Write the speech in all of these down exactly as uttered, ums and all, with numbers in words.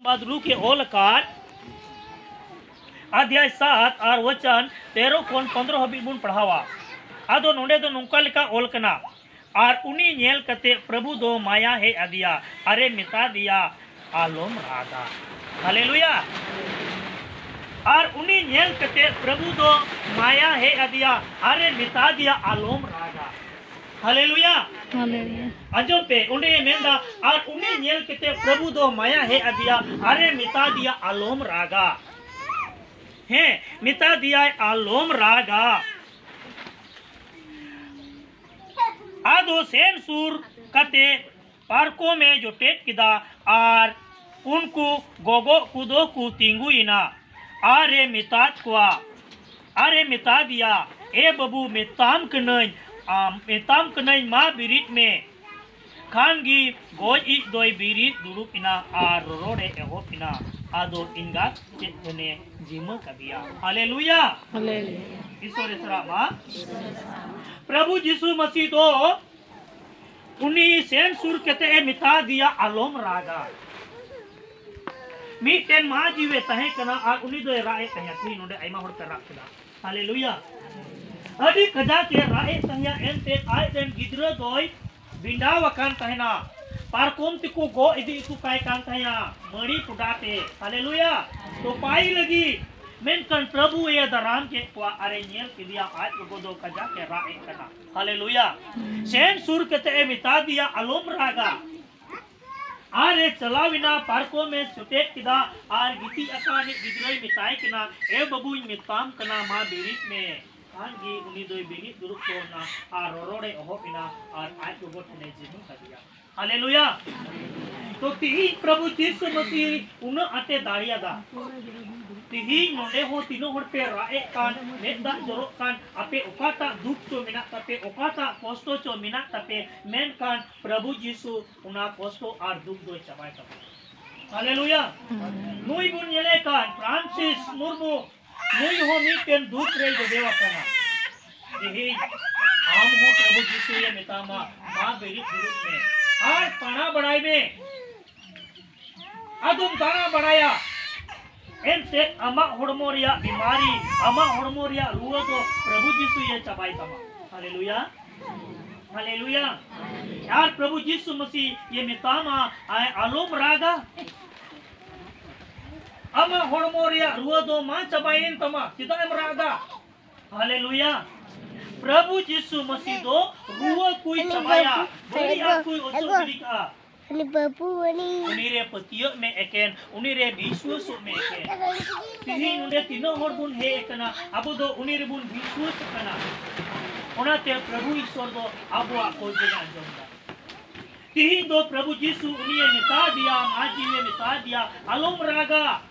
ᱵᱟᱫᱽ ᱞᱩᱠ ᱮ ᱚᱞ ᱟᱠᱟᱫ ᱟᱫᱷᱭᱟᱭ ᱥᱟᱛ ᱟᱨ ᱣᱚᱪᱚᱱ ᱛᱮᱨᱚ ᱠᱷᱚᱱ ᱯᱚᱱᱫᱽᱨᱚ ᱦᱟᱹᱵᱤᱡ ᱵᱚᱱ ᱯᱟᱲᱦᱟᱣᱟ᱾ ᱟᱫᱚ ᱱᱚᱰᱮ ᱫᱚ ᱱᱚᱝᱠᱟ ᱞᱮᱠᱟ ᱚᱞ ᱠᱟᱱᱟ, "ᱟᱨ ᱩᱱᱤ ᱧᱮᱞ ᱠᱟᱛᱮ ᱯᱨᱚᱵᱷᱩ ᱫᱚ ᱢᱟᱭᱟ ᱦᱮᱡ ᱟᱫᱮᱭᱟ ᱟᱨᱮ ᱢᱮᱛᱟ ᱫᱮᱭᱟ, 'ᱟᱞᱚᱢ ᱨᱟᱜᱟ'᱾" ᱦᱟᱞᱮᱞᱩᱭᱟ᱾ ᱟᱨ ᱩᱱᱤ ᱧᱮᱞ ᱠᱟᱛᱮ ᱯᱨᱚᱵᱷᱩ ᱫᱚ ᱢᱟᱭᱟ ᱦᱮᱡ ᱟᱫᱮᱭᱟ ᱟᱨᱮ ᱢᱮᱛᱟ ᱫᱮᱭᱟ, "ᱟᱞᱚᱢ ᱨᱟᱜᱟ"᱾ ᱦᱟᱞᱮᱞᱩᱭᱟ᱾ ᱦᱟᱞᱮᱞᱩᱭᱟ᱾ ᱟᱸᱡᱚᱢ ᱯᱮ, ᱚᱸᱰᱮ ᱢᱮᱱᱫᱟ, "ᱟᱨ ᱩᱱᱤ ᱧᱮᱞ ᱠᱟᱛᱮ ᱯᱨᱚᱵᱷᱩ ᱫᱚ ᱢᱟᱭᱟ ᱦᱮᱡ ᱟᱫᱮᱭᱟ ᱟᱨᱮ ᱢᱮᱛᱟ ᱫᱮᱭᱟ, 'ᱟᱞᱚᱢ ᱨᱟᱜᱟ'᱾" ᱦᱮᱸ, ᱢᱮᱛᱟ ᱫᱮᱭᱟᱭ, "ᱟᱞᱚᱢ ᱨᱟᱜᱟ᱾" ᱟᱫᱚ ᱥᱮᱱ ᱥᱩᱨ ᱠᱟᱛᱮ ᱯᱟᱨᱠᱚᱢ ᱮ ᱡᱚᱴᱮᱫ ᱠᱮᱫᱟ ᱟᱨ ᱩᱱᱠᱩ ᱜᱚᱜᱚ ᱠᱚᱫᱚ ᱠᱚ ᱛᱤᱸᱜᱩᱭᱮᱱᱟ᱾ ᱟᱨ ᱮ ᱢᱮᱛᱟᱫ ᱠᱚᱣᱟ, ᱟᱨ ᱮ ᱢᱮᱛᱟ ᱫᱮᱭᱟ, "ᱮ ᱵᱟᱹᱵᱩ, ᱢᱮᱛᱟᱢ ᱠᱟᱹᱱᱟᱹᱧ, ᱟᱢ ᱢᱮᱛᱟᱢ ᱠᱟᱹᱱᱟᱹᱧ, ᱢᱟ ᱵᱮᱨᱮᱫ ᱢᱮ᱾" ᱠᱷᱟᱱ ᱜᱮ ᱜᱚᱡ ᱤᱡ ᱫᱚᱭ ᱵᱮᱨᱮᱫ ᱫᱩᱲᱩᱵ ᱮᱱᱟ ᱟᱨ ᱨᱚᱨᱚᱲ ᱮ ᱮᱦᱚᱵ ᱮᱱᱟ᱾ ᱟᱫᱚ ᱮᱸᱜᱟᱛ ᱪᱮᱫ ᱴᱷᱮᱱᱮ ᱡᱤᱢᱟᱹ ᱠᱟᱫᱮᱭᱟ᱾ ᱦᱟᱞᱮᱞᱩᱭᱟ᱾ ᱦᱟᱞᱮᱞᱩᱭᱟ᱾ ᱤᱥᱚᱨ ᱮ ᱥᱟᱨᱦᱟᱣ ᱢᱟ᱾ ᱯᱨᱚᱵᱷᱩ ᱡᱤᱥᱩ ᱢᱟᱥᱤ ᱫᱚ ᱩᱱᱤ ᱥᱮᱱ ᱥᱩᱨ ᱠᱟᱛᱮ ᱮ ᱢᱮᱛᱟ ᱫᱮᱭᱟ, "ᱟᱞᱚᱢ ᱨᱟᱜᱟ᱾" ᱢᱤᱫᱴᱮᱱ ᱢᱟ ᱡᱤᱣᱮ ᱛᱟᱦᱮᱸ ᱠᱟᱱᱟ ᱟᱨ ᱩᱱᱤ ᱫᱚᱭ ᱨᱟᱜ ᱮᱫ ᱛᱟᱦᱮᱸ᱾ ᱛᱮᱦᱮᱧ ᱱᱚᱰᱮ ᱟᱭᱢᱟ ᱦᱚᱲ ᱯᱮ ᱨᱟᱜ ᱠᱮᱫᱟ᱾ ᱦᱟᱞᱮᱞᱩᱭᱟ᱾ ᱟᱹᱰᱤ ᱠᱟᱡᱟᱠ ᱮ ᱨᱟᱜ ᱮᱫ ᱛᱟᱦᱮᱸ, ᱮᱱᱛᱮ ᱟᱡ ᱨᱮᱱ ᱜᱤᱫᱽᱨᱟᱹ ᱫᱚᱭ ᱵᱤᱸᱰᱟᱣ ᱟᱠᱟᱱ ᱛᱟᱦᱮᱱᱟ᱾ ᱯᱟᱨᱠᱚᱢ ᱛᱮᱠᱚ ᱜᱚᱜ ᱤᱫᱤ ᱦᱚᱴᱚ ᱠᱟᱭ ᱠᱟᱱ ᱛᱟᱦᱮᱸᱱᱟ ᱢᱟᱹᱲᱤ ᱯᱚᱰᱟ ᱛᱮ᱾ ᱦᱟᱞᱮᱞᱩᱭᱟ᱾ ᱛᱚᱯᱟᱭ ᱞᱟᱹᱜᱤᱫ᱾ ᱢᱮᱱᱠᱷᱟᱱ ᱯᱨᱚᱵᱷᱩ ᱮ ᱫᱟᱨᱟᱢ ᱠᱮᱫ ᱠᱚᱣᱟ ᱟᱨᱮ ᱧᱮᱞ ᱠᱮᱫᱮᱭᱟ ᱟᱡ ᱜᱚᱜᱚ ᱫᱚ ᱠᱟᱡᱟᱠ ᱮ ᱨᱟᱜ ᱮᱫ ᱠᱟᱱᱟ᱾ ᱦᱟᱞᱮᱞᱩᱭᱟ᱾ ᱥᱮᱱ ᱥᱩᱨ ᱠᱟᱛᱮ ᱮ ᱢᱮᱛᱟ ᱫᱮᱭᱟ, "ᱟᱞᱚᱢ ᱨᱟᱜᱟ᱾" ᱟᱨ ᱮ ᱪᱟᱞᱟᱣ ᱮᱱᱟ, ᱯᱟᱨᱠᱚᱢ ᱮ ᱥᱮᱴᱮᱫ ᱠᱮᱫᱟ ᱟᱨ ᱜᱤᱛᱤᱡ ᱟᱠᱟᱱᱤᱡ ᱜᱤᱫᱽᱨᱟᱹᱭ ᱢᱮᱛᱟᱭ ᱠᱟᱱᱟ, "ᱮ ᱵᱟᱹᱵᱩᱧ ᱢᱮᱛᱟᱢ ᱠᱟᱱᱟ, ᱢᱟ ᱵᱮᱨᱮᱫ ᱢᱮ᱾" ᱠᱷᱟᱱ ᱜᱮ ᱩᱱᱤ ᱫᱚᱭ ᱵᱮᱨᱮᱫ ᱫᱩᱲᱩᱵ ᱜᱚᱫ ᱮᱱᱟ ᱟᱨ ᱨᱚᱨᱚᱲ ᱮ ᱮᱦᱚᱵ ᱮᱱᱟ ᱟᱨ ᱟᱡ ᱜᱚᱜᱚ ᱴᱷᱮᱱᱮ ᱡᱤᱢᱟᱹ ᱠᱟᱫᱮᱭᱟ᱾ ᱦᱟᱞᱮᱞᱩᱭᱟ᱾ ᱛᱚ ᱛᱤᱦᱤᱧ ᱯᱨᱚᱵᱷᱩ ᱡᱤᱥᱩ ᱢᱟᱹᱥᱤ ᱩᱱᱟᱹᱜ ᱟᱸᱴᱮ ᱫᱟᱲᱮᱭᱟᱫᱟ᱾ ᱛᱤᱦᱤᱧ ᱱᱚᱰᱮ ᱦᱚᱸ ᱛᱤᱱᱟᱹᱜ ᱦᱚᱲ ᱯᱮ ᱨᱟᱜ ᱮᱫ ᱠᱟᱱ, ᱢᱮᱫ ᱫᱟᱜ ᱡᱚᱨᱚᱜ ᱠᱟᱱ, ᱟᱯᱮ ᱚᱠᱟᱴᱟᱜ ᱫᱩᱠ ᱪᱚ ᱢᱮᱱᱟᱜ ᱛᱟᱯᱮ, ᱚᱠᱟᱴᱟᱜ ᱠᱚᱥᱴᱚ ᱪᱚ ᱢᱮᱱᱟᱜ ᱛᱟᱯᱮ, ᱢᱮᱱᱠᱷᱟᱱ ᱯᱨᱚᱵᱷᱩ ᱡᱤᱥᱩ ᱚᱱᱟ ᱠᱚᱥᱴᱚ ᱟᱨ ᱫᱩᱠ ᱫᱚᱭ ᱪᱟᱵᱟᱭ ᱛᱟᱵᱚᱱᱟ᱾ ᱦᱟᱞᱮᱞᱩᱭᱟ᱾ ᱱᱩᱭ ᱵᱚᱱ ᱧᱮᱞᱮ ᱠᱟᱱ ᱯᱷᱨᱟᱱᱥᱤᱥ ᱢᱩᱨᱢᱩ, ᱱᱩᱭ ᱦᱚᱸ ᱢᱤᱫᱴᱮᱱ ᱫᱩᱠ ᱨᱮᱭ ᱡᱚᱵᱮ ᱟᱠᱟᱱᱟ᱾ ᱛᱮᱦᱮᱧ ᱟᱢ ᱦᱚᱸ ᱯᱨᱚᱵᱷᱩ ᱡᱤᱥᱩᱭᱮ ᱢᱮᱛᱟᱢᱟ, "ᱢᱟ ᱵᱮᱨᱮᱫ ᱫᱩᱲᱩᱵ ᱢᱮ ᱟᱨ ᱯᱟᱲᱦᱟᱣ ᱵᱟᱲᱟᱭ ᱢᱮ, ᱟᱫᱚᱢ ᱫᱟᱬᱟ ᱵᱟᱲᱟᱭᱟ, ᱮᱱᱛᱮ ᱟᱢᱟᱜ ᱦᱚᱲᱢᱚ ᱨᱮᱭᱟᱜ ᱵᱤᱢᱟᱨᱤ, ᱟᱢᱟᱜ ᱦᱚᱲᱢᱚ ᱨᱮᱭᱟᱜ ᱨᱩᱣᱟᱹ ᱫᱚ ᱯᱨᱚᱵᱷᱩ ᱡᱤᱥᱩᱭᱮ ᱪᱟᱵᱟᱭ ᱛᱟᱢᱟ᱾ ᱦᱟᱞᱮᱞᱩᱭᱟ, ᱦᱟᱞᱮᱞᱩᱭᱟ᱾ ᱟᱨ ᱯᱨᱚᱵᱷᱩ ᱡᱤᱥᱩ ᱢᱟᱥᱤ ᱭᱮ ᱢᱮᱛᱟᱢᱟ, ᱟᱭ ᱟᱞᱚᱢ ᱨᱟᱜᱟ᱾ ᱟᱢᱟᱜ ᱦᱚᱲᱢᱚ ᱨᱮᱭᱟᱜ ᱨᱩᱣᱟᱹ ᱫᱚ ᱢᱟ ᱪᱟᱵᱟᱭᱮᱱ ᱛᱟᱢᱟ, ᱪᱮᱫᱟᱜ ᱮᱢ ᱨᱟᱜᱟ? ᱦᱟᱞᱮᱞᱩᱭᱟ᱾ ᱯᱨᱚᱵᱷᱩ ᱡᱤᱥᱩ ᱢᱟᱥᱤ ᱫᱚ ᱨᱩᱣᱟᱹ ᱠᱚᱭ ᱪᱟᱵᱟᱭᱟ, ᱵᱟᱹᱲᱤᱡ ᱟᱜ ᱠᱚᱭ ᱚᱪᱚᱜ ᱜᱤᱰᱤ ᱠᱟᱜᱼᱟ᱾ ᱩᱱᱤ ᱵᱟᱹᱵᱩ, ᱩᱱᱤ ᱩᱱᱤ ᱨᱮ ᱯᱟᱹᱛᱭᱟᱹᱜ ᱢᱮ ᱮᱠᱮᱱ, ᱩᱱᱤ ᱨᱮ ᱵᱤᱥᱣᱟᱹᱥᱚᱜ ᱢᱮ ᱮᱠᱮᱱ᱾ ᱛᱤᱦᱤᱧ ᱱᱚᱰᱮ ᱛᱤᱱᱟᱹᱜ ᱦᱚᱲ ᱵᱚᱱ ᱦᱮᱡ ᱟᱠᱟᱱᱟ, ᱟᱵᱚ ᱫᱚ ᱩᱱᱤ ᱨᱮᱵᱚᱱ ᱵᱤᱥᱣᱟᱹᱥ ᱟᱠᱟᱱᱟ᱾ ᱚᱱᱟᱛᱮ ᱯᱨᱚᱵᱷᱩ ᱤᱥᱣᱚᱨ ᱫᱚ ᱟᱵᱚᱣᱟᱜ ᱠᱚᱭᱡᱚᱱᱮ ᱟᱸᱡᱚᱢ ᱮᱫᱟ᱾ ᱛᱤᱦᱤᱧ ᱫᱚ ᱯᱨᱚᱵᱷᱩ ᱡᱤᱥᱩ ᱩᱱᱤᱭᱮ ᱢᱮᱛᱟ ᱫᱮᱭᱟ, ᱢᱟᱹᱡᱷᱤᱭᱮ ᱢᱮᱛᱟ ᱫᱮᱭᱟ, ᱟᱞᱚᱢ ᱨᱟᱜᱟ᱾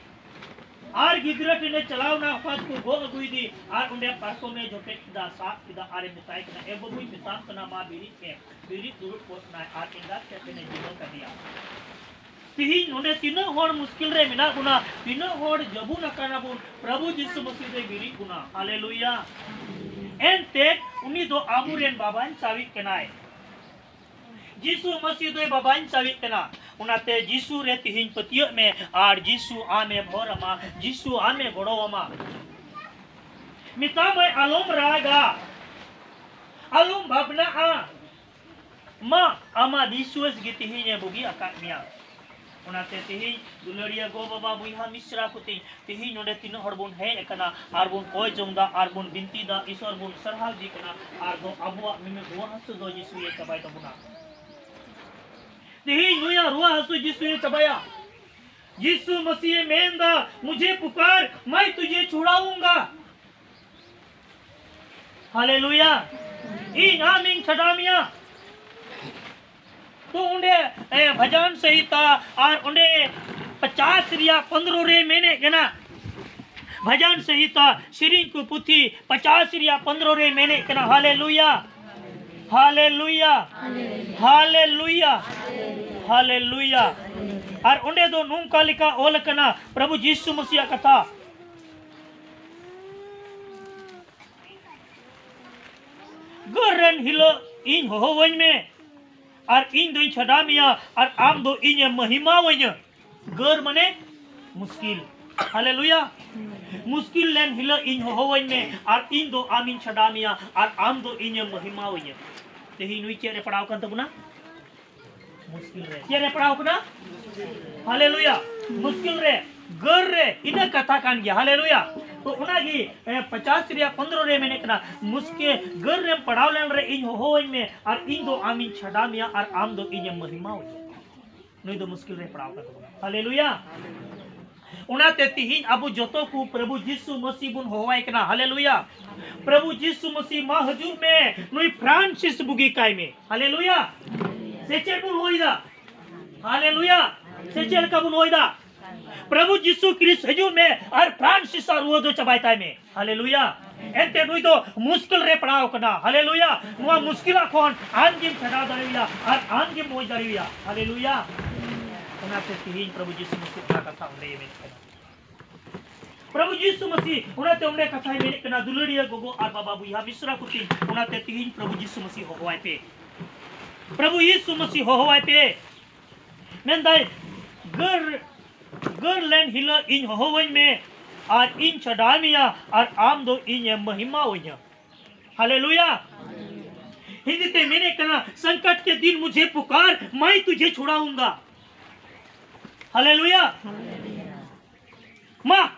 ᱟᱨ ᱜᱤᱫᱽᱨᱟᱹ ᱴᱷᱮᱱᱮ ᱪᱟᱞᱟᱣ ᱮᱱᱟ, ᱦᱚᱯᱟᱛ ᱠᱚ ᱜᱚᱜ ᱟᱹᱜᱩᱭᱮᱫᱮ, ᱟᱨ ᱚᱸᱰᱮ ᱯᱟᱨᱠᱚᱢᱮ ᱡᱚᱴᱮᱫ ᱠᱮᱫᱟ, ᱥᱟᱵ ᱠᱮᱫᱟ, ᱟᱨᱮ ᱢᱮᱛᱟᱭ ᱠᱟᱱᱟ, "ᱮ ᱵᱟᱹᱵᱩᱧ ᱢᱮᱛᱟᱢ ᱠᱟᱱᱟ, ᱢᱟ ᱵᱮᱨᱮᱫ ᱢᱮ᱾" ᱵᱮᱨᱮᱫ ᱫᱩᱲᱩᱵ ᱜᱚᱫ ᱮᱱᱟᱭ ᱟᱨ ᱮᱸᱜᱟᱛ ᱴᱷᱮᱱ ᱴᱷᱮᱱᱮ ᱡᱤᱢᱟᱹ ᱠᱟᱫᱮᱭᱟ᱾ ᱛᱤᱦᱤᱧ ᱱᱚᱰᱮ ᱛᱤᱱᱟᱹᱜ ᱦᱚᱲ ᱢᱩᱥᱠᱤᱞ ᱨᱮ ᱢᱮᱱᱟᱜ ᱵᱚᱱᱟ, ᱛᱤᱱᱟᱹᱜ ᱦᱚᱲ ᱡᱟᱹᱵᱩᱱ ᱟᱠᱟᱱᱟ ᱵᱚᱱ, ᱯᱨᱚᱵᱷᱩ ᱡᱤᱥᱩ ᱢᱟᱹᱥᱤ ᱫᱚᱭ ᱵᱮᱨᱮᱫ ᱵᱚᱱᱟ᱾ ᱦᱟᱞᱮᱞᱩᱭᱟ᱾ ᱮᱱᱛᱮ ᱩᱱᱤ ᱫᱚ ᱟᱵᱚᱨᱮᱱ ᱵᱟᱵᱟᱧᱪᱟᱣᱤᱡ ᱠᱟᱱᱟᱭ᱾ ᱡᱤᱥᱩ ᱢᱟᱹᱥᱤ ᱫᱚᱭ ᱵᱟᱵᱟᱧᱪᱟᱣᱤᱡ ᱠᱟᱱᱟ᱾ ᱚᱱᱟᱛᱮ ᱡᱤᱥᱩ ᱨᱮ ᱛᱤᱦᱤᱧ ᱯᱟᱹᱛᱭᱟᱹᱜ ᱢᱮ ᱟᱨ ᱡᱤᱥᱩ ᱟᱢᱮ ᱵᱷᱚᱨ ᱟᱢᱟ, ᱡᱤᱥᱩ ᱟᱢᱮ ᱜᱚᱲᱚ ᱟᱢᱟ᱾ ᱢᱮᱛᱟᱢᱟᱭ, "ᱟᱞᱚᱢ ᱨᱟᱜᱟ, ᱟᱞᱚᱢ ᱵᱷᱟᱵᱽᱱᱟᱜᱼᱟ, ᱢᱟ, ᱟᱢᱟᱜ ᱵᱤᱥᱣᱟᱹᱥ ᱜᱮ ᱛᱤᱦᱤᱧ ᱮ ᱵᱩᱜᱤ ᱟᱠᱟᱫ ᱢᱮᱭᱟ᱾" ᱚᱱᱟᱛᱮ ᱛᱤᱦᱤᱧ ᱫᱩᱞᱟᱹᱲᱤᱭᱟᱹ ᱜᱚ ᱵᱟᱵᱟ ᱵᱚᱭᱦᱟ ᱢᱤᱥᱨᱟ ᱠᱚ, ᱛᱤᱦᱤᱧ, ᱛᱤᱦᱤᱧ ᱱᱚᱰᱮ ᱛᱤᱱᱟᱹᱜ ᱦᱚᱲ ᱵᱚᱱ ᱦᱮᱡ ᱟᱠᱟᱱᱟ ᱟᱨ ᱵᱚᱱ ᱠᱚᱭ ᱡᱚᱝ ᱫᱟ ᱟᱨ ᱵᱚᱱ ᱵᱤᱱᱛᱤ ᱫᱟ, ᱤᱥᱚᱨ ᱵᱚᱱ ᱥᱟᱨᱦᱟᱣ ᱫᱮ ᱠᱟᱱᱟ, ᱟᱨ ᱫᱚ ᱟᱵᱚᱣᱟᱜ ᱢᱤᱢᱤᱫ ᱨᱩᱣᱟᱹ ᱦᱟᱹᱥᱩ ᱫᱚ ᱡᱤᱥᱩᱭᱮ ᱪᱟᱵᱟᱭ ᱛᱟᱵᱚᱱᱟ᱾ ᱛᱤᱦᱤᱧ ᱱᱩᱭᱟᱜ ᱨᱩᱣᱟᱹ ᱦᱟᱹᱥᱩ ᱡᱤᱥᱩᱭᱮ ᱪᱟᱵᱟᱭᱟ᱾ ᱡᱤᱥᱩ ᱢᱟᱹᱥᱤᱭᱮ ᱢᱮᱱ ᱫᱟ, "ᱢᱩᱡᱷᱮ ᱯᱩᱠᱟᱨ, ᱢᱟᱭ ᱛᱩᱡᱷᱮ ᱪᱷᱩᱲᱟᱣᱩᱝᱜᱟ᱾" ᱦᱟᱞᱮᱞᱩᱭᱟ᱾ ᱤᱧ ᱟᱢᱤᱧ ᱪᱷᱟᱰᱟᱣ ᱢᱮᱭᱟ᱾ ᱛᱚ ᱚᱸᱰᱮ, ᱮ, ᱵᱷᱟᱡᱟᱱ ᱥᱟᱦᱤᱛᱟ ᱟᱨ ᱚᱸᱰᱮ ᱯᱚᱪᱟᱥ ᱨᱮᱭᱟᱜ ᱯᱚᱱᱫᱽᱨᱚ ᱨᱮ ᱢᱮᱱᱮᱫ ᱠᱟᱱᱟ, ᱵᱷᱟᱡᱟᱱ ᱥᱟᱦᱤᱛᱟ ᱥᱮᱨᱮᱧ ᱠᱚ ᱯᱩᱛᱷᱤ ᱯᱚᱪᱟᱥ ᱨᱮᱭᱟᱜ ᱯᱚᱱᱫᱽᱨᱚ ᱨᱮ ᱢᱮᱱᱮᱫ ᱠᱟᱱᱟ, ᱦᱟᱞᱮᱞᱩᱭᱟ, ᱦᱟᱞᱮᱞᱩᱭᱟ, ᱦᱟᱞᱮᱞᱩᱭᱟ, ᱦᱟᱞᱮᱞᱩᱭᱟ᱾ ᱟᱨ ᱚᱸᱰᱮ ᱫᱚ ᱱᱚᱝᱠᱟ ᱞᱮᱠᱟ ᱚᱞ ᱟᱠᱟᱱᱟ, ᱯᱨᱚᱵᱷᱩ ᱡᱤᱥᱩ ᱢᱟᱹᱥᱤᱭᱟᱜ ᱠᱟᱛᱷᱟ, "ᱜᱟᱹᱨ ᱨᱮᱱ ᱦᱤᱞᱳᱜ ᱤᱧ ᱦᱚᱦᱚᱣᱟᱹᱧ ᱢᱮ, ᱟᱨ ᱤᱧ ᱫᱚᱧ ᱪᱷᱟᱰᱟᱣ ᱢᱮᱭᱟ, ᱟᱨ ᱟᱢ ᱫᱚ ᱤᱧᱮᱢ ᱢᱚᱦᱤᱢᱟᱣᱟᱹᱧᱟ᱾" ᱜᱟᱹᱨ ᱢᱟᱱᱮ ᱢᱩᱥᱠᱤᱞ᱾ ᱦᱟᱞᱮᱞᱩᱭᱟ᱾ ᱢᱩᱥᱠᱤᱞ ᱞᱮᱱ ᱦᱤᱞᱳᱜ ᱤᱧ ᱦᱚᱦᱚᱣᱟᱹᱧ ᱢᱮ, ᱟᱨ ᱤᱧ ᱫᱚ ᱟᱢᱤᱧ ᱪᱷᱟᱰᱟᱣ ᱢᱮᱭᱟ, ᱟᱨ ᱟᱢ ᱫᱚ ᱤᱧᱮᱢ ᱢᱚᱦᱤᱢᱟᱣᱟᱹᱧᱟ᱾ ᱛᱮᱦᱮᱧ ᱱᱩᱭ ᱪᱮᱫ ᱨᱮ ᱯᱟᱲᱟᱣ ᱠᱟᱱ ᱛᱟᱵᱚᱱᱟ? ᱢᱩᱥᱠᱤᱞ ᱨᱮ᱾ ᱪᱮᱫ ᱨᱮ ᱯᱟᱲᱟᱣ ᱠᱟᱱᱟ? ᱦᱟᱞᱮᱞᱩᱭᱟ᱾ ᱢᱩᱥᱠᱤᱞ ᱨᱮ, ᱜᱟᱹᱨ ᱨᱮ, ᱤᱱᱟᱹ ᱠᱟᱛᱷᱟ ᱠᱟᱱ ᱜᱮᱭᱟ᱾ ᱦᱟᱞᱮᱞᱩᱭᱟ᱾ ᱛᱚ ᱚᱱᱟᱜᱮ, ᱮ, ᱯᱚᱪᱟᱥ ᱨᱮᱭᱟᱜ ᱯᱚᱱᱫᱽᱨᱚ ᱨᱮ ᱢᱮᱱᱮᱫ ᱠᱟᱱᱟ, ᱢᱩᱥᱠᱤᱞ ᱜᱟᱹᱨ ᱨᱮᱢ ᱯᱟᱲᱟᱣ ᱞᱮᱱ ᱨᱮ ᱤᱧ ᱦᱚᱦᱚᱣᱟᱹᱧ ᱢᱮ, ᱟᱨ ᱤᱧ ᱫᱚ ᱟᱢᱤᱧ ᱪᱷᱟᱰᱟᱣ ᱢᱮᱭᱟ, ᱟᱨ ᱟᱢ ᱫᱚ ᱤᱧᱮᱢ ᱢᱚᱦᱤᱢᱟᱣᱟᱹᱧᱟ᱾ ᱱᱩᱭ ᱫᱚ ᱢᱩᱥᱠᱤᱞ ᱨᱮ ᱯᱟᱲᱟᱣ ᱠᱟᱱ ᱛᱟᱵᱚᱱᱟ᱾ ᱦᱟᱞᱮᱞᱩᱭᱟ᱾ ᱚᱱᱟᱛᱮ ᱛᱤᱦᱤᱧ ᱟᱵᱚ ᱡᱚᱛᱚ ᱠᱚ ᱯᱨᱚᱵᱷᱩ ᱡᱤᱥᱩ ᱢᱟᱹᱥᱤ ᱵᱚᱱ ᱦᱚᱦᱚᱣᱟᱭ ᱠᱟᱱᱟ᱾ ᱦᱟᱞᱮᱞᱩᱭᱟ᱾ ᱯᱨᱚᱵᱷᱩ ᱡᱤᱥᱩ ᱢᱟᱹᱥᱤ, ᱢᱟ ᱦᱤᱡᱩᱜ ᱢᱮ, ᱱᱩᱭ ᱯᱷᱨᱟᱱᱥᱤᱥ ᱵᱩᱜᱤ ᱠᱟᱭ ᱢᱮ᱾ ᱦᱟᱞᱮᱞᱩᱭᱟ᱾ ᱥᱮ ᱪᱮᱫ ᱵᱚᱱ ᱦᱚᱦᱚᱭᱮᱫᱟ? ᱦᱟᱞᱮᱞᱩᱭᱟ᱾ ᱥᱮ ᱪᱮᱫ ᱞᱮᱠᱟ ᱵᱚᱱ ᱦᱚᱦᱚᱭᱮᱫᱟ? ᱯᱨᱚᱵᱷᱩ ᱡᱤᱥᱩ ᱠᱨᱤᱥᱴ ᱦᱤᱡᱩᱜ ᱢᱮ ᱟᱨ ᱯᱷᱨᱟᱱᱥᱤᱥ ᱟᱜ ᱨᱩᱣᱟᱹ ᱫᱚ ᱪᱟᱵᱟᱭ ᱛᱟᱭ ᱢᱮ᱾ ᱦᱟᱞᱮᱞᱩᱭᱟ᱾ ᱮᱱᱛᱮ ᱱᱩᱭ ᱫᱚ ᱢᱩᱥᱠᱤᱞ ᱨᱮ ᱯᱟᱲᱟᱣ ᱠᱟᱱᱟ᱾ ᱦᱟᱞᱮᱞᱩᱭᱟ᱾ ᱱᱚᱣᱟ ᱢᱩᱥᱠᱤᱞᱟᱜ ᱠᱷᱚᱱ ᱟᱢ ᱜᱮᱢ ᱪᱷᱟᱰᱟᱣ ᱫᱟᱲᱮᱣᱟᱭᱟ ᱟᱨ ᱟᱢ ᱜᱮᱢ ᱢᱚᱡᱽ ᱫᱟᱲᱮᱣᱟᱭᱟ᱾ ᱦᱟᱞᱮᱞᱩᱭᱟ᱾ ᱚᱱᱟᱛᱮ ᱛᱤᱦᱤᱧ ᱯᱨᱚᱵᱷᱩ ᱡᱤᱥᱩ ᱢᱟᱹᱥᱤ ᱚᱱᱟ ᱠᱟᱛᱷᱟ ᱚᱸᱰᱮ ᱢᱮᱱᱮᱫ ᱠᱟᱱᱟ᱾ ᱯᱨᱚᱵᱷᱩ ᱡᱤᱥᱩ ᱢᱟᱹᱥᱤ ᱚᱱᱟᱛᱮ ᱚᱸᱰᱮ ᱠᱟᱛᱷᱟᱭ ᱢᱮᱱᱮᱫ ᱠᱟᱱᱟ, ᱫᱩᱞᱟᱹᱲᱤᱭᱟᱹ ᱜᱚᱜᱚ ᱟᱨ ᱵᱟᱵᱟ, ᱵᱚᱭᱦᱟ ᱢᱤᱥᱨᱟ ᱠᱚ ᱛᱤᱧ, ᱚᱱᱟᱛᱮ ᱛᱤᱦᱤᱧ ᱯᱨᱚᱵᱷᱩ ᱡᱤᱥᱩ ᱢᱟᱹᱥᱤ ᱦᱚᱦᱚᱣᱟᱭ ᱯᱮ᱾ ᱯᱨᱚᱵᱷᱩ ᱡᱤᱥᱩ ᱢᱟᱹᱥᱤ ᱦᱚᱦᱚᱣᱟᱭ ᱯᱮ᱾ ᱢᱮᱱᱫᱟᱭ, ᱜᱟᱹᱨ, ᱜᱟᱹᱨ ᱞᱮᱱ ᱦᱤᱞᱳᱜ ᱤᱧ ᱦᱚᱦᱚᱣᱟᱹᱧ ᱢᱮ, ᱟᱨ ᱤᱧ ᱪᱷᱟᱰᱟᱣ ᱢᱮᱭᱟ, ᱟᱨ ᱟᱢ ᱫᱚ ᱤᱧᱮᱢ ᱢᱚᱦᱤᱢᱟᱣᱟᱹᱧᱟ᱾ ᱦᱟᱞᱮᱞᱩᱭᱟ᱾ ᱦᱤᱱᱫᱤ ᱛᱮ ᱢᱮᱱᱮᱫ ᱠᱟᱱᱟ, संकट के दिन मुझे पुकार, मैं तुझे छुड़ाऊंगा। ᱦᱟᱞᱮᱞᱩᱭᱟ᱾ ᱢᱟ,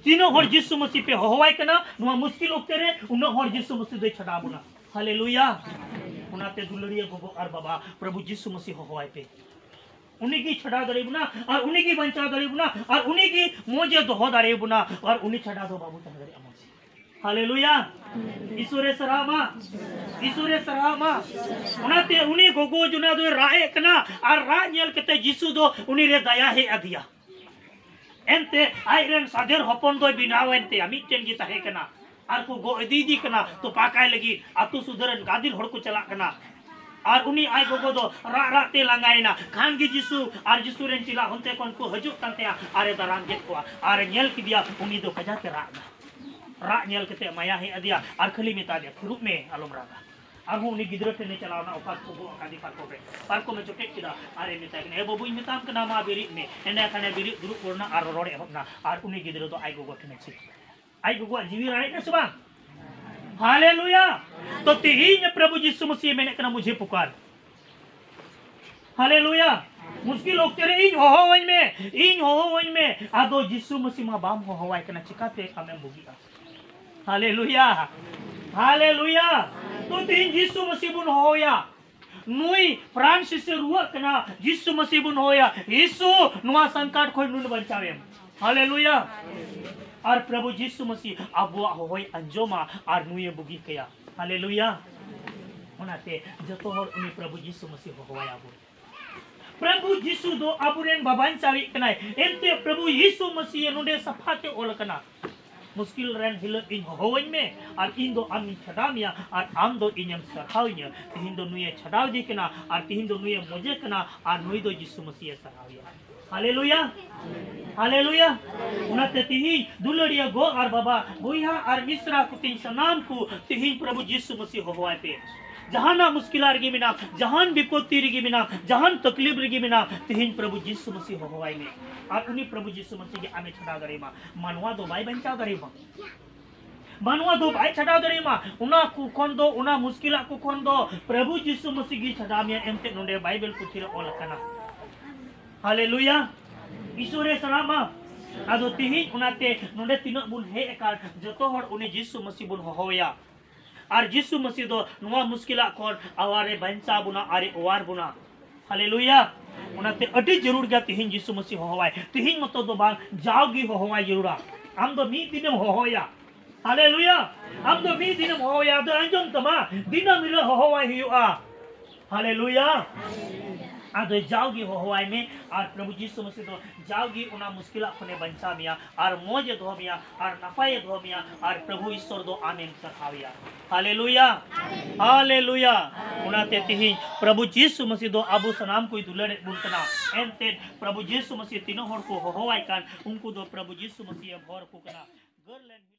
ᱛᱤᱱᱟᱹᱜ ᱦᱚᱲ ᱡᱤᱥᱩ ᱢᱟᱹᱥᱤ ᱯᱮ ᱦᱚᱦᱚᱣᱟᱭ ᱠᱟᱱᱟ ᱱᱚᱣᱟ ᱢᱩᱥᱠᱤᱞ ᱚᱠᱛᱮ ᱨᱮ, ᱩᱱᱟᱹᱜ ᱦᱚᱲ ᱡᱤᱥᱩ ᱢᱟᱹᱥᱤ ᱫᱚᱭ ᱪᱷᱟᱰᱟᱣ ᱵᱚᱱᱟ᱾ ᱦᱟᱞᱮᱞᱩᱭᱟ᱾ ᱚᱱᱟᱛᱮ ᱫᱩᱞᱟᱹᱲᱤᱭᱟᱹ ᱜᱚᱜᱚ ᱟᱨ ᱵᱟᱵᱟ, ᱯᱨᱚᱵᱷᱩ ᱡᱤᱥᱩ ᱢᱟᱹᱥᱤ ᱦᱚᱦᱚᱣᱟᱭ ᱯᱮ᱾ ᱩᱱᱤ ᱜᱮ ᱪᱷᱟᱰᱟᱣ ᱫᱟᱲᱮ ᱵᱚᱱᱟ, ᱟᱨ ᱩᱱᱤ ᱜᱮ ᱵᱟᱧᱪᱟᱣ ᱫᱟᱲᱮ ᱵᱚᱱᱟ, ᱟᱨ ᱩᱱᱤ ᱜᱮ ᱢᱚᱡᱽ ᱮ ᱫᱚᱦᱚ ᱫᱟᱲᱮ ᱵᱚᱱᱟ, ᱟᱨ ᱩᱱᱤ ᱪᱷᱟᱰᱟ ᱫᱚ ᱵᱟᱵᱚ ᱛᱟᱦᱮᱸ ᱫᱟᱲᱮᱭᱟᱜᱼᱟ ᱢᱚᱡᱽ᱾ ᱦᱟᱞᱮᱞᱩᱭᱟ᱾ ᱤᱥᱚᱨᱮ ᱥᱟᱨᱦᱟᱣ ᱢᱟ᱾ ᱤᱥᱚᱨᱮ ᱥᱟᱨᱦᱟᱣ ᱢᱟ᱾ ᱚᱱᱟᱛᱮ ᱩᱱᱤ ᱜᱚᱜᱚ ᱡᱚᱱᱟ ᱫᱚᱭ ᱨᱟᱜ ᱮᱫ ᱠᱟᱱᱟ, ᱟᱨ ᱨᱟᱜ ᱧᱮᱞ ᱠᱟᱛᱮ ᱡᱤᱥᱩ ᱫᱚ ᱩᱱᱤ ᱨᱮ ᱫᱟᱭᱟ ᱦᱮᱡ ᱟᱫᱮᱭᱟ᱾ ᱮᱱᱛᱮ ᱟᱡ ᱨᱮᱱ ᱥᱟᱫᱷᱮᱨ ᱦᱚᱯᱚᱱ ᱫᱚᱭ ᱵᱮᱱᱟᱣ ᱮᱱ ᱛᱟᱭᱟ, ᱢᱤᱫᱴᱮᱱ ᱜᱮ ᱛᱟᱦᱮᱸ ᱠᱟᱱᱟ᱾ ᱟᱨ ᱠᱚ ᱜᱚᱜ ᱤᱫᱤᱭᱮᱫᱮ ᱠᱟᱱᱟ, ᱛᱚᱯᱟ ᱠᱟᱭ ᱞᱟᱹᱜᱤᱫ ᱟᱛᱳ ᱥᱩᱫᱷᱟᱹ ᱨᱮᱱ ᱜᱟᱫᱮᱞ ᱦᱚᱲ ᱠᱚ ᱪᱟᱞᱟᱜ ᱠᱟᱱᱟ᱾ ᱟᱨ ᱩᱱᱤ ᱟᱡ ᱜᱚᱜᱚ ᱫᱚ ᱨᱟᱜ ᱨᱟᱜ ᱛᱮ ᱞᱟᱸᱜᱟᱭᱮᱱᱟ᱾ ᱠᱷᱟᱱ ᱜᱮ ᱡᱤᱥᱩ ᱟᱨ ᱡᱤᱥᱩ ᱨᱮᱱ ᱪᱮᱞᱟ ᱚᱱᱛᱮ ᱠᱷᱚᱱ ᱠᱚ ᱦᱤᱡᱩᱜ ᱠᱟᱱ ᱛᱟᱭᱟ, ᱟᱨᱮ ᱫᱟᱨᱟᱢ ᱠᱮᱫ ᱠᱚᱣᱟ, ᱟᱨᱮ ᱧᱮᱞ ᱠᱮᱫᱮᱭᱟ, ᱩᱱᱤ ᱫᱚ ᱠᱟᱡᱟᱠ ᱮ ᱨᱟᱜ ᱮᱫᱟ᱾ ᱨᱟᱜ ᱧᱮᱞ ᱠᱟᱛᱮ ᱢᱟᱭᱟ ᱦᱮᱡ ᱟᱫᱮᱭᱟ ᱟᱨ ᱠᱷᱟᱹᱞᱤ ᱢᱮᱛᱟ ᱫᱮᱭᱟ, "ᱛᱷᱤᱨᱚᱜ ᱢᱮ, ᱟᱞᱚᱢ ᱨᱟᱜᱟ, ᱟᱨᱦᱚᱸ ᱩᱱᱤ ᱜᱤᱫᱽᱨᱟᱹ ᱴᱷᱮᱱᱮ ᱪᱟᱞᱟᱣ ᱮᱱᱟ, ᱚᱠᱟ ᱨᱮᱠᱚ ᱜᱚᱜ ᱟᱠᱟᱫᱮ ᱯᱟᱨᱠᱚᱢ ᱨᱮ᱾ ᱯᱟᱨᱠᱚᱢᱮ ᱡᱚᱴᱮᱫ ᱠᱮᱫᱟ ᱟᱨᱮ ᱢᱮᱛᱟᱭ ᱠᱟᱱᱟ, "ᱮ ᱵᱟᱹᱵᱩᱧ ᱢᱮᱛᱟᱢ ᱠᱟᱱᱟ, ᱢᱟ ᱵᱮᱨᱮᱫ ᱢᱮ᱾" ᱮᱸᱰᱮᱠᱷᱟᱱᱮ ᱵᱮᱨᱮᱫ ᱫᱩᱲᱩᱵ ᱜᱚᱫ ᱮᱱᱟ ᱟᱨ ᱨᱚᱨᱚᱲ ᱮᱦᱚᱵ ᱮᱱᱟ᱾ ᱟᱨ ᱩᱱᱤ ᱜᱤᱫᱽᱨᱟᱹ ᱫᱚ ᱟᱡ ᱜᱚᱜᱚ ᱴᱷᱮᱱᱮ ᱪᱤᱠᱟᱹ, ᱟᱡ ᱜᱚᱜᱚᱣᱟᱜ ᱡᱤᱣᱤ ᱨᱟᱲᱮᱡ ᱮᱱᱟ ᱥᱮ ᱵᱟᱝ? ᱦᱟᱞᱮᱞᱩᱭᱟ! ᱛᱚ ᱛᱤᱦᱤᱧ ᱯᱨᱚᱵᱷᱩ ᱡᱤᱥᱩ ᱢᱟᱥᱤᱦ ᱢᱮᱱᱮᱫ ᱠᱟᱱᱟ, "ᱢᱩᱡᱷᱮ ᱯᱩᱠᱟᱨ᱾" ᱦᱟᱞᱮᱞᱩᱭᱟ! ᱢᱩᱥᱠᱤᱞ ᱚᱠᱛᱮ ᱨᱮ ᱤᱧ ᱦᱚᱦᱚᱣᱟᱹᱧ ᱢᱮ, ᱤᱧ ᱦᱚᱦᱚᱣᱟᱹᱧ ᱢᱮ᱾ ᱟᱫᱚ ᱡᱤᱥᱩ ᱢᱟᱥᱤᱦ ᱢᱟ ᱵᱟᱢ ᱦᱚᱦᱚᱣᱟᱭ ᱠᱟᱱᱟ, ᱪᱤᱠᱟᱛᱮ ᱟᱢᱮᱢ ᱵᱩᱜᱤᱜᱼᱟ? ᱦᱟᱞᱮᱞᱩᱭᱟ! ᱦᱟᱞᱮᱞᱩᱭᱟ! ᱛᱚ ᱛᱤᱦᱤᱧ ᱡᱤᱥᱩ ᱢᱟᱥᱤᱦ ᱵᱚᱱ ᱦᱚᱦᱚᱣᱟᱭᱟ᱾ ᱱᱩᱭ ᱯᱷᱨᱟᱱᱥᱤᱥ ᱮ ᱨᱩᱣᱟᱹᱜ ᱠᱟᱱᱟ, ᱡᱤᱥᱩ ᱢᱟᱥᱤᱦ ᱵᱚᱱ ᱦᱚᱦᱚᱭᱟ, "ᱡᱤᱥᱩ, ᱱᱚᱣᱟ ᱥᱚᱝᱠᱚᱴ ᱠᱷᱚᱱ ᱱᱩᱭ ᱵᱟᱧᱪᱟᱣᱮᱢ᱾" ᱦᱟᱞᱮᱞᱩᱭᱟ! ᱟᱨ ᱯᱨᱚᱵᱷᱩ ᱡᱤᱥᱩ ᱢᱟᱥᱤᱦ ᱟᱵᱚᱣᱟᱜ ᱦᱚᱦᱚᱭ ᱟᱸᱡᱚᱢᱟ ᱟᱨ ᱱᱩᱭᱮ ᱵᱩᱜᱤ ᱠᱟᱭᱟ᱾ ᱦᱟᱞᱮᱞᱩᱭᱟ! ᱚᱱᱟᱛᱮ ᱡᱚᱛᱚ ᱦᱚᱲ ᱩᱱᱤ ᱯᱨᱚᱵᱷᱩ ᱡᱤᱥᱩ ᱢᱟᱥᱤᱦ ᱦᱚᱦᱚᱣᱟᱭᱟ ᱵᱚᱱ᱾ ᱯᱨᱚᱵᱷᱩ ᱡᱤᱥᱩ ᱫᱚ ᱟᱵᱚᱨᱮᱱ ᱵᱟᱵᱟᱧᱪᱟᱣᱤᱡ ᱠᱟᱱᱟᱭ᱾ ᱮᱱᱛᱮ ᱯᱨᱚᱵᱷᱩ ᱡᱤᱥᱩ ᱢᱟᱥᱤᱦ ᱱᱚᱰᱮ ᱥᱟᱯᱷᱟ ᱛᱮ ᱚᱞ ᱟᱠᱟᱱᱟ, "ᱢᱩᱥᱠᱤᱞ ᱨᱮᱱ ᱦᱤᱞᱳᱜ ᱤᱧ ᱦᱚᱦᱚᱣᱟᱹᱧ ᱢᱮ ᱟᱨ ᱤᱧ ᱫᱚ ᱟᱢᱤᱧ ᱪᱷᱟᱰᱟᱣ ᱢᱮᱭᱟ ᱟᱨ ᱟᱢ ᱫᱚ ᱤᱧᱮᱢ ᱥᱟᱨᱦᱟᱣᱤᱧᱟ᱾" ᱛᱤᱦᱤᱧ ᱫᱚ ᱱᱩᱭᱮ ᱪᱷᱟᱰᱟᱣ ᱤᱫᱤ ᱠᱟᱱᱟ ᱟᱨ ᱛᱤᱦᱤᱧ ᱫᱚ ᱱᱩᱭᱮ ᱢᱚᱡᱮ ᱠᱟᱱᱟ ᱟᱨ ᱱᱩᱭ ᱫᱚ ᱡᱤᱥᱩ ᱢᱟᱥᱤᱦ ᱮ ᱥᱟᱨᱦᱟᱣᱮᱭᱟ᱾ ᱦᱟᱞᱮᱞᱩᱭᱟ! ᱦᱟᱞᱮᱞᱩᱭᱟ! ᱚᱱᱟᱛᱮ ᱛᱤᱦᱤᱧ ᱫᱩᱞᱟᱹᱲᱤᱭᱟᱹ ᱜᱚ ᱟᱨ ᱵᱟᱵᱟ, ᱵᱚᱭᱦᱟ ᱟᱨ ᱢᱤᱥᱨᱟ ᱠᱚ ᱛᱤᱧ ᱥᱟᱱᱟᱢ ᱠᱚ, ᱛᱤᱦᱤᱧ ᱯᱨᱚᱵᱷᱩ ᱡᱤᱥᱩ ᱢᱟᱥᱤᱦ ᱦᱚᱦᱚᱣᱟᱭ ᱯᱮ᱾ ᱡᱟᱦᱟᱱᱟᱜ ᱢᱩᱥᱠᱤᱞᱟ ᱨᱮᱜᱮ ᱢᱮᱱᱟᱢ, ᱡᱟᱦᱟᱱ ᱵᱤᱯᱚᱛᱛᱤ ᱨᱮᱜᱮ ᱢᱮᱱᱟᱢ, ᱡᱟᱦᱟᱱ ᱛᱟᱠᱞᱤᱯ ᱨᱮᱜᱮ ᱢᱮᱱᱟᱢ, ᱛᱤᱦᱤᱧ ᱯᱨᱚᱵᱷᱩ ᱡᱤᱥᱩ ᱢᱟᱥᱤᱦ ᱦᱚᱦᱚᱣᱟᱭ ᱢᱮ᱾ ᱟᱨ ᱩᱱᱤ ᱯᱨᱚᱵᱷᱩ ᱡᱤᱥᱩ ᱢᱟᱥᱤᱦ ᱜᱮ ᱟᱢᱮ ᱪᱷᱟᱰᱟᱣ ᱫᱟᱲᱮᱭᱟᱢᱟ᱾ ᱢᱟᱱᱣᱟ ᱫᱚ ᱵᱟᱭ ᱵᱟᱧᱪᱟᱣ ᱫᱟᱲᱮᱭᱟᱢᱟ᱾ ᱢᱟᱱᱣᱟ ᱫᱚ ᱵᱟᱭ ᱪᱷᱟᱰᱟᱣ ᱫᱟᱲᱮᱭᱟᱢᱟ᱾ ᱚᱱᱟ ᱠᱚ ᱠᱷᱚᱱ ᱫᱚ, ᱚᱱᱟ ᱢᱩᱥᱠᱤᱞᱟᱜ ᱠᱚ ᱠᱷᱚᱱ ᱫᱚ ᱯᱨᱚᱵᱷᱩ ᱡᱤᱥᱩ ᱢᱟᱥᱤᱦ ᱜᱮ ᱪᱷᱟᱰᱟᱣ ᱢᱮᱭᱟ᱾ ᱮᱱᱛᱮ ᱱᱚᱰᱮ ᱵᱟᱭᱵᱮᱞ ᱯᱩᱛᱷᱤ ᱨᱮ ᱚᱞ ᱟᱠᱟᱱᱟ᱾ ᱦᱟᱞᱮᱞᱩᱭᱟ! ᱤᱥᱚᱨᱮ ᱥᱟᱨᱦᱟᱣ ᱢᱟ᱾ ᱟᱫᱚ ᱛᱤᱦᱤᱧ ᱚᱱᱟᱛᱮ ᱱᱚᱰᱮ ᱛᱤᱱᱟᱹᱜ ᱵᱚᱱ ᱦᱮᱡ ᱟᱠᱟᱱ, ᱡᱚᱛᱚ ᱦᱚᱲ ᱩᱱᱤ ᱡᱤᱥᱩ ᱢᱟᱥᱤᱦ ᱵᱚᱱ ᱦᱚᱦᱚᱣᱟᱭᱟ᱾ ᱟᱨ ᱡᱤᱥᱩ ᱢᱟᱥᱤᱦ ᱫᱚ ᱱᱚᱣᱟ ᱢᱩᱥᱠᱤᱞᱟᱜ ᱠᱷᱚᱱ ᱟᱣᱟᱨᱮ ᱵᱟᱧᱪᱟᱣ ᱵᱚᱱᱟ ᱟᱨᱮ ᱚᱣᱟᱨ ᱵᱚᱱᱟ᱾ ᱦᱟᱞᱮᱞᱩᱭᱟ! ᱚᱱᱟᱛᱮ ᱟᱹᱰᱤ ᱡᱟᱹᱨᱩᱲ ᱜᱮᱭᱟ ᱛᱤᱦᱤᱧ ᱡᱤᱥᱩ ᱢᱟᱥᱤᱦ ᱦᱚᱦᱚᱣᱟᱭ᱾ ᱛᱤᱦᱤᱧ ᱢᱚᱛᱚ ᱫᱚ ᱵᱟᱝ, ᱡᱟᱣᱜᱮ ᱦᱚᱦᱚᱣᱟᱭ ᱡᱟᱹᱨᱩᱲᱟ᱾ ᱟᱢ ᱫᱚ ᱢᱤᱫ ᱫᱤᱱᱮᱢ ᱦᱚᱦᱚᱭᱟ᱾ ᱦᱟᱞᱮᱞᱩᱭᱟ! ᱟᱢ ᱫᱚ ᱢᱤᱫ ᱫᱤᱱᱮᱢ ᱦᱚᱦᱚᱭᱟ, ᱟᱫᱚ ᱟᱸᱡᱚᱢ ᱛᱟᱢᱟ, ᱫᱤᱱᱟᱹᱢ ᱦᱤᱞᱳᱜ ᱦᱚᱦᱚᱣᱟᱭ ᱦᱩᱭᱩᱜᱼᱟ᱾ ᱦᱟᱞᱮᱞᱩᱭᱟ! ᱟᱫᱚ ᱡᱟᱣᱜᱮ ᱦᱚᱦᱚᱣᱟᱭ ᱢᱮ, ᱟᱨ ᱯᱨᱚᱵᱷᱩ ᱡᱤᱥᱩ ᱢᱟᱥᱤᱦ ᱫᱚ ᱡᱟᱣᱜᱮ ᱚᱱᱟ ᱢᱩᱥᱠᱤᱞᱟᱜ ᱠᱷᱚᱱᱮ ᱵᱟᱧᱪᱟᱣ ᱢᱮᱭᱟ, ᱟᱨ ᱢᱚᱡᱽ ᱮ ᱫᱚᱦᱚ ᱢᱮᱭᱟ, ᱟᱨ ᱱᱟᱯᱟᱭ ᱮ ᱫᱚᱦᱚ ᱢᱮᱭᱟ, ᱟᱨ ᱯᱨᱚᱵᱷᱩ ᱤᱥᱚᱨ ᱫᱚ ᱟᱢᱮᱢ ᱥᱟᱨᱦᱟᱣᱮᱭᱟ᱾ ᱦᱟᱞᱮᱞᱩᱭᱟ! ᱦᱟᱞᱮᱞᱩᱭᱟ! ᱚᱱᱟᱛᱮ ᱛᱤᱦᱤᱧ ᱯᱨᱚᱵᱷᱩ ᱡᱤᱥᱩ ᱢᱟᱥᱤᱦ ᱫᱚ ᱟᱵᱚ ᱥᱟᱱᱟᱢ ᱠᱚᱭ ᱫᱩᱞᱟᱹᱲᱮᱫ ᱵᱚᱱ ᱠᱟᱱᱟ᱾ ᱮᱱᱛᱮ ᱯᱨᱚᱵᱷᱩ ᱡᱤᱥᱩ ᱢᱟᱥᱤᱦ ᱛᱤᱱᱟᱹᱜ ᱦᱚᱲ ᱠᱚ ᱦᱚᱦᱚᱣᱟᱭ ᱠᱟᱱ, ᱩᱱᱠᱩ ᱫᱚ ᱯᱨᱚᱵᱷᱩ ᱡᱤᱥᱩ ᱢᱟᱥᱤᱦ ᱮ ᱵᱷᱚᱨ ᱟᱠᱚ ᱠᱟᱱᱟ᱾ ᱜᱟᱹᱨ ᱞᱮᱱ